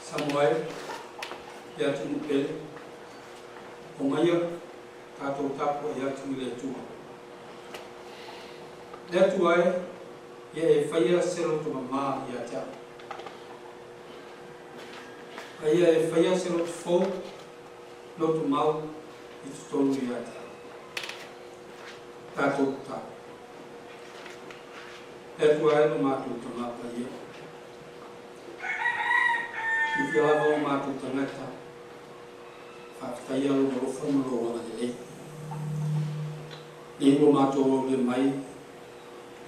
Samoa e, le atunuu pele, omaia tatou tapuai atu i le Atua. Le Atua e, ia e faia se loto mamā ia te au. A ia e faia se loto fou, loto mau i totonu ia te au. Tatou tatalo. Le Atua e lo matou Tama Paia. Fiafia lava o matou tagata faafetaia lou alofa ma lou agalelei. Nei ua matou aule mai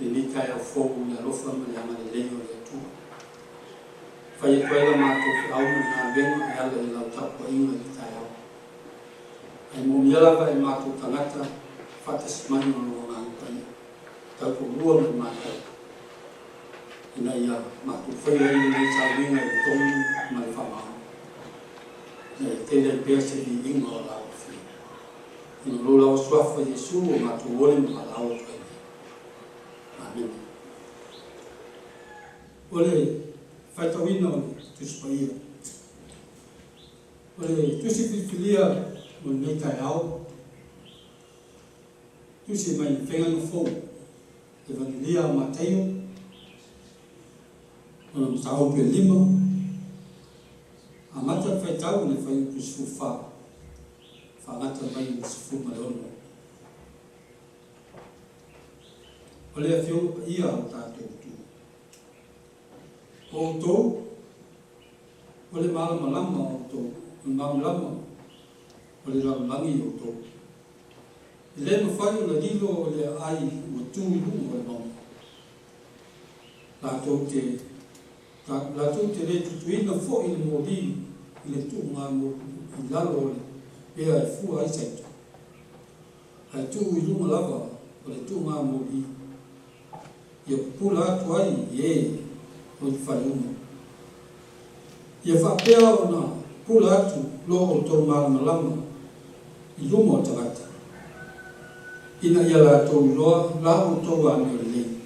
lenei taeao fou i le alofa ma le agalelei o le Atua. Fai atu ai la matou feau ma le galuega e ala i lau tapuaiga i le taeao. Ae moomia lava e matou tagata faatasi mai ma lou Agaga Paia, tautoalua ma le matou, ina ia matou faia ai lenei sauniga i le tonu ma le faamaoni, ina ia tele ai pea se viiga o lau Afioga. Ina o lou lava Suafa Iesu ua matou ole ma valaau atu ai nei. Amene. O le faitauina o le Tusi Paia. O le tusi filifilia mo lenei taeao, tusi mai le Feagaiga Fou, Evagelia a Mataio, lona mataupu e 5, amata le faitau i le fuaiupu 14, faagata mai i le 16. O le Afioga Paia a o tatou Atua. O outou, o le malamalama o outou, o le malamalama o le lalolagi outou. E le mafai ona lilo o le aai ua tu i luga o le mauga. Latou te, latou te le tutuina foi le moli i le tuuga i lalo o le mea e fua ai saito. Ae tuu i luga lava o le tuuga moli ia pupula atu ai i e o i le fale uma. Ia faapea ona pupula atu lo outou malamalama i luma o tagata, ina ia latou iloa la outou amio lelei,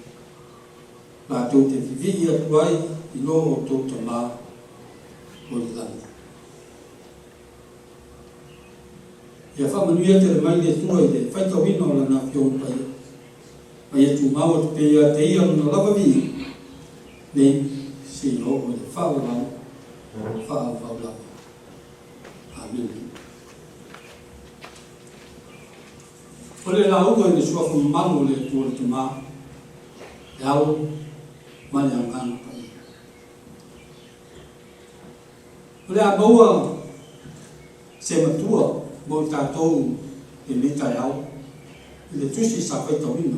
latou te vivii atu ai i lo outou Tama o i le lagi. Ia faamanuia tele mai le Atua i le faitauina o Lana Afioga Paia, ma ia tumau atu pea ia te Ia Lona lava viiga, nei seia oo i le faavavau faaauau lava. Amene. O le lauga i le suafa mamalu o le Atua le Tama, le Alo ma le Agaga Paia. O le a maua se matua mo i tatou i lenei taeao i le tusi sa faitauina.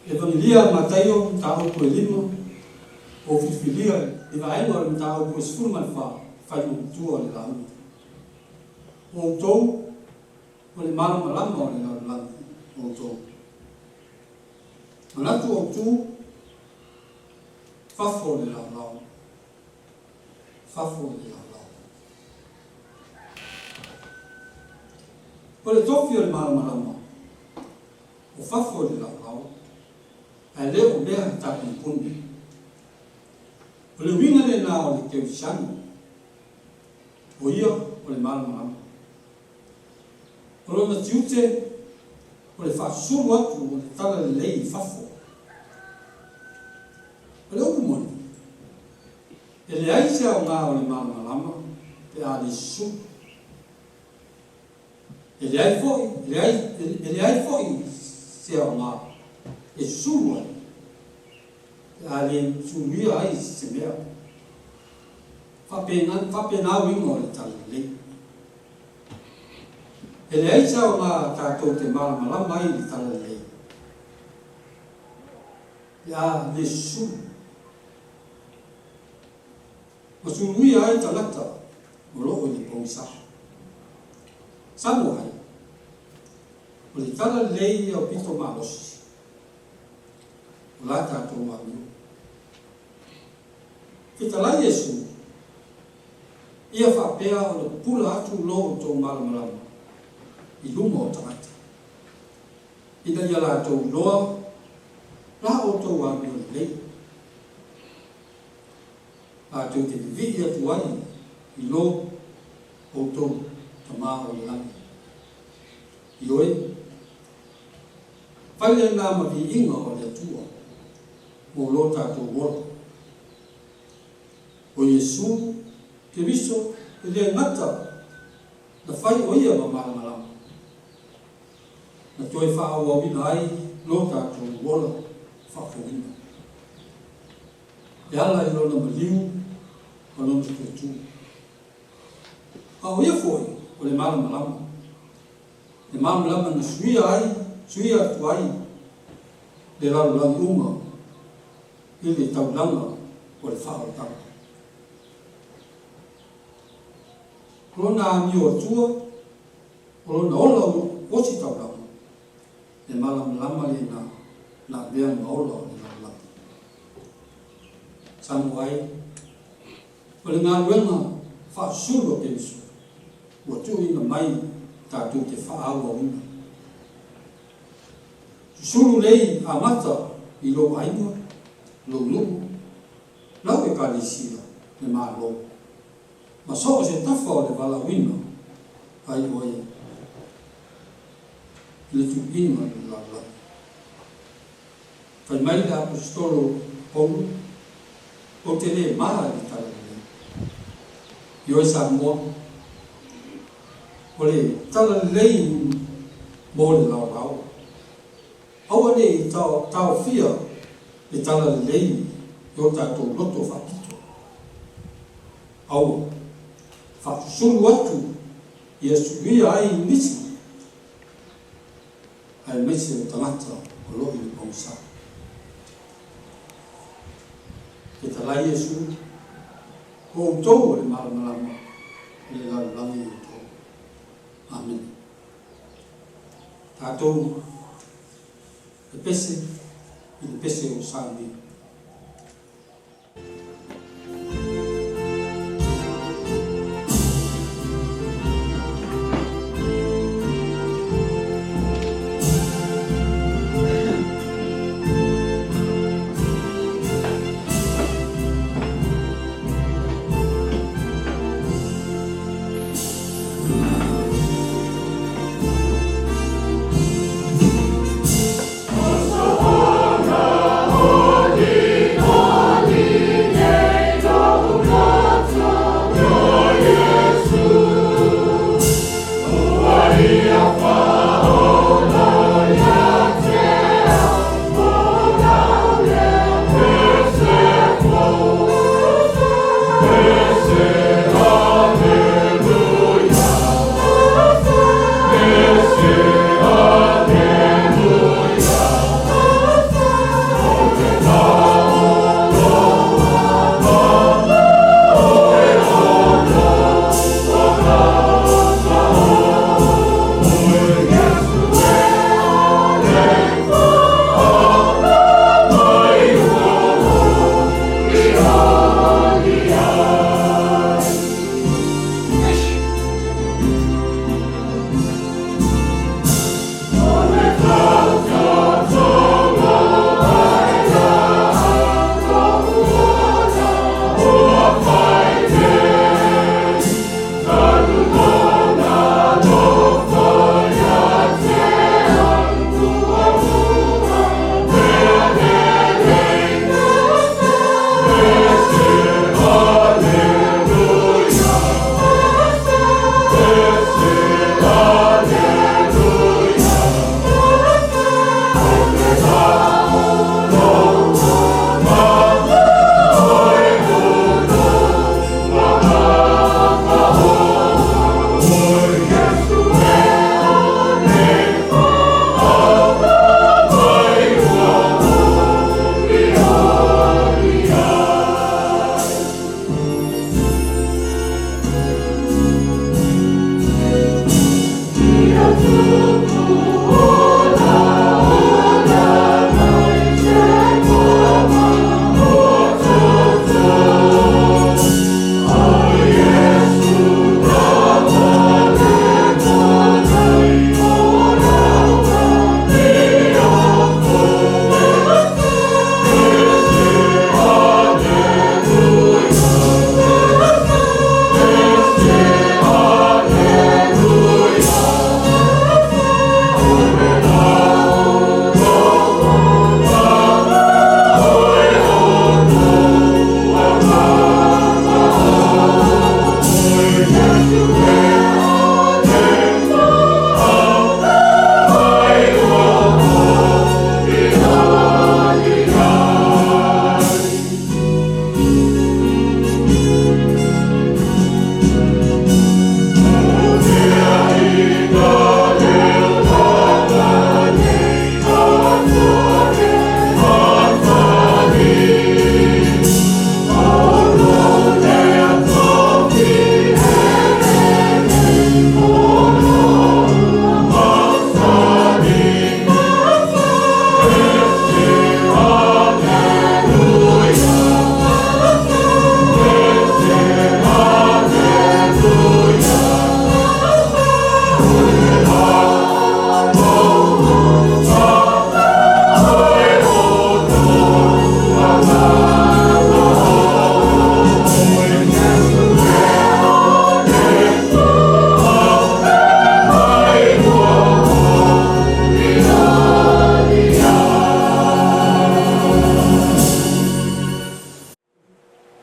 Evagelia a Mataio, mataupu e 5, o filifilia i vaega o le mataupu e 14, fai ma matua o le lauga. O outou, o le malamalama o le lalolagi, o outou. Manatu autu, fafo o le laolao, fafo o le laolao. O le tofi o le malamalama, o fafo o le laolao, ae le o mea e tapunepune. O le uiga lena o le kerisiano, o ia o le malamalama. O lona tiute, o le faasusulu atu o le talalelei i fafo. O le upu moni, e leai se aoga o le malamalama pe a le susulu. E leai foi, e leai, e leai foi se aoga e susulu ai pe a le suluia ai se mea. Faapena, faapena uiga o le talalelei. E leai se aoga tatou te malamalama ai i le talalelei pe a le susulu. Ma suluia ai tagata o loo i le pogisa. Samoa ai, o le talalelei ia o pito malosi o la tatou amio. Fetalai Iesu, ia faapea ona pupula atu lo outou malamalama i luma o tagata, ina ia latou iloa la outou amio lelei. Latou te vivii atu ai i lo outou Tamā o i le lagi. Ioe, fai lena ma viiga o le Atua mo lo tatou ola. O Iesu Keriso e le gata na fai o ia ma malamalama, na toe faaauauina ai lo tatou ola faafouina e ala i lona maliu ma lona toe tu. A o ia foi o le malamalama, le malamalama na suia ai, suia atu ai le lalolagi uma i le taulaga o le faaolataga. O lona amio atua, o lona ola ositaulaga, le malamalama lena na avea ma ola o le lalolagi. Samoa e, o le galuega faasusulu a Keriso ua tuuina mai tatou te faaauauina. Susulu lei amata i lou aiga, lou nuu, lau Ekalesia, le Malo, ma so o se tafa o le valaauina ai oe i le tuuina i le lalolagi. Fai mai le Aposetolo Paulo, Ou te le ma i le Talalelei. Ioe Samoa, o le Talalelei mo le laolao. Aua ne i taofia le Talalelei i o tatou loto faapito. Aua, faasusulu atu ia suia ai nisi, aemaise o tagata o lo o i le pogisa. Fetalai Iesu, o outou o le malamalama o le lalolagi i outou. Amene. Tatou pepese i le pese o saunia.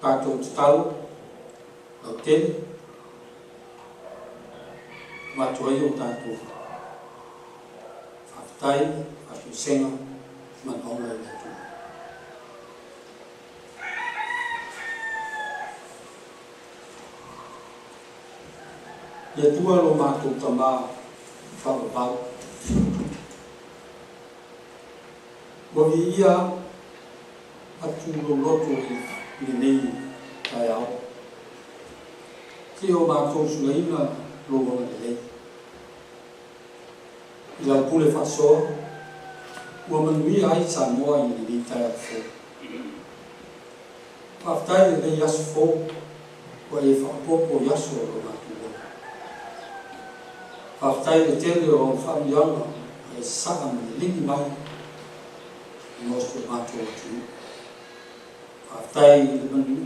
Tatou tatalo lautele avatu ai o tatou faafetai, faatoesega, manaoga i le Atua. Le Atua lo matou Tamā faavavau, ua viia atu lou loto i lenei taeao, seia o matou sulaina lou agalelei. I lau pule faasoa, ua manuia ai Samoa i lenei taeao fou. Faafetai i lenei aso fou ua e faaopoopo i aso o lo matou ola. Faafetai i le tele o au faamanuiaga ua e sasaa ma liligi mai mo si o matou atunuu. Faafetai i le manu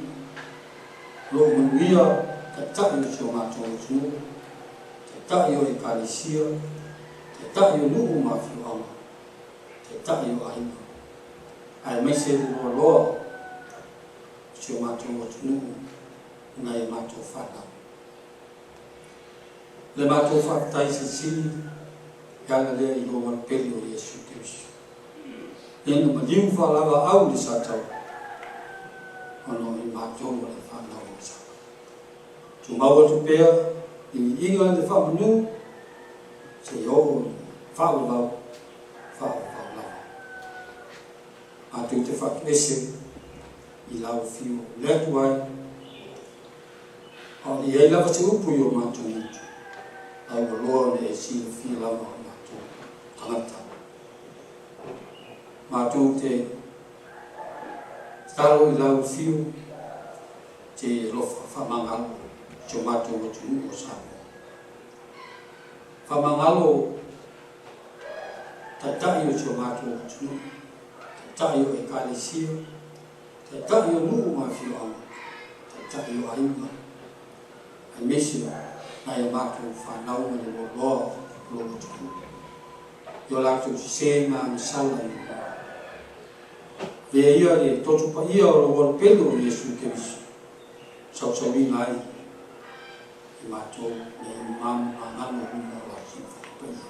o lo o manuia Taitai o si o matou atunuu, Taitai o Ekalesia, Taitai o nuu ma afioaga, Taitai o aiga, aemaise le loaloa o si o matou atunuu i nai a matou fanau. Le matou faafetai silisili e ala lea i lou Alu pele o Iesu Keriso, lea na maliu faalavaau i le sataua ona o i matou o le fanau a Isaka. Tumau atu pea i viiga i le faamanu seia oo i le faavavau, faavavau lava. Matou te faatuese i lau afio le atu ai, a o le i ai lava se upu i o matou gutu, ae ua loa ona e silafia lava o matou tagata. Matou te tatalo i lau afio se i alofa faamagalo si o matou atunuu o Samoa. Faamagalo Taitai o si o matou atunuu, Taitai o Ekalesia, Taitai o nuu ma afioaga, Taitai o aiga, aemaise nai a matou fanau ma le loaloa o lou atunuu, i o latou sese ma agasala i lou Atua. Avea ia le toto paia o lou Alu pele o Iesu Keriso, sausauina ai i matou ina ia mama ma magalo i luma o lau silafaga paia.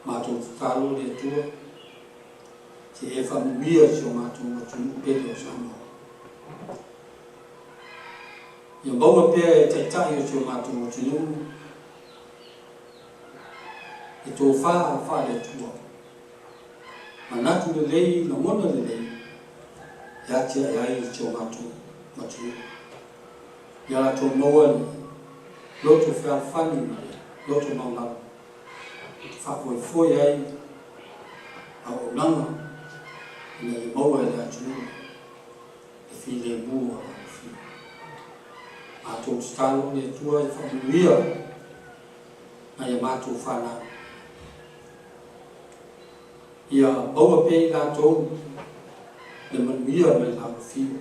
Matou tatalo le Atua, se e faamanuia si o matou atunuu pele o Samoa. Ia maua pea e Taitai o si o matou atunuu le tofa faale-Atua, manatu lelei, lagona lelei e atiae ai si o matou atunuu. Ia latou maua le loto fealofani ma le loto maualalo e faafoefoe ai auaunaga ina ia maua e le atunuu le filemu o lau Afioga. Matou tatalo le Atua e faamanuia nai a matou fanau. Ia maua pea i latou le manuia mai lau Afio.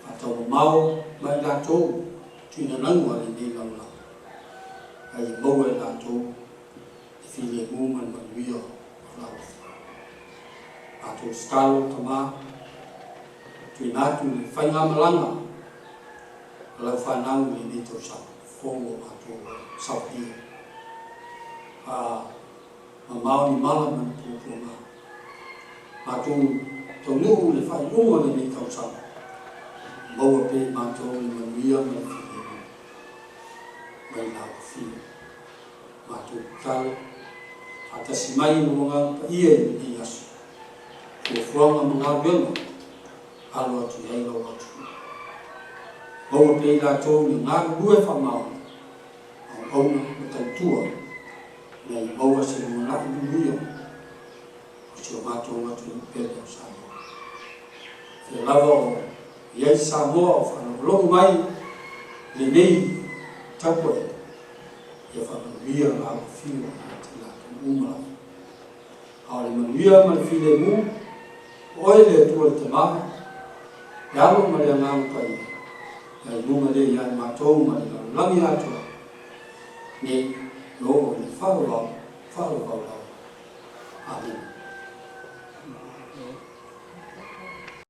Faataumamao ma i latou tuinanagu a lenei lalolagi, a ia maua e latou le filemu ma le manuia o lau Afioga. Matou tatalo, Tama, tuuina atu le faigamalaga a lau fanau i lenei tausaga fou o matou saoalia. Faamamao ni mala ma ni puapuaga. Matou taunuu i le faaiuga o lenei tausaga, maua pea i matou le manuia ma le filemu mai lau Afio. Matou tatalo, faatasi mai i lou Agaga Paia i lenei aso, fuafuaga ma galuega alo atu i ai lau atunuu. Maua pea i latou le galulue faamaoni, auauna ma tautua ina ia maua se lumanai manuia o si o matou atunuu pele o Samoa. Fea lava o i ai Samoa o faalogologo mai i lenei tapuaiga, ia faamanuia lau afio ia te latou uma lava. A o le manuia ma le filemu, o oe le Atua le Tama, le Alo ma le Agaga Paia, ia i luga lea ia i matou ma le lalolagi atoa, nei e oo i le faavavau, faavavau lava. Amene.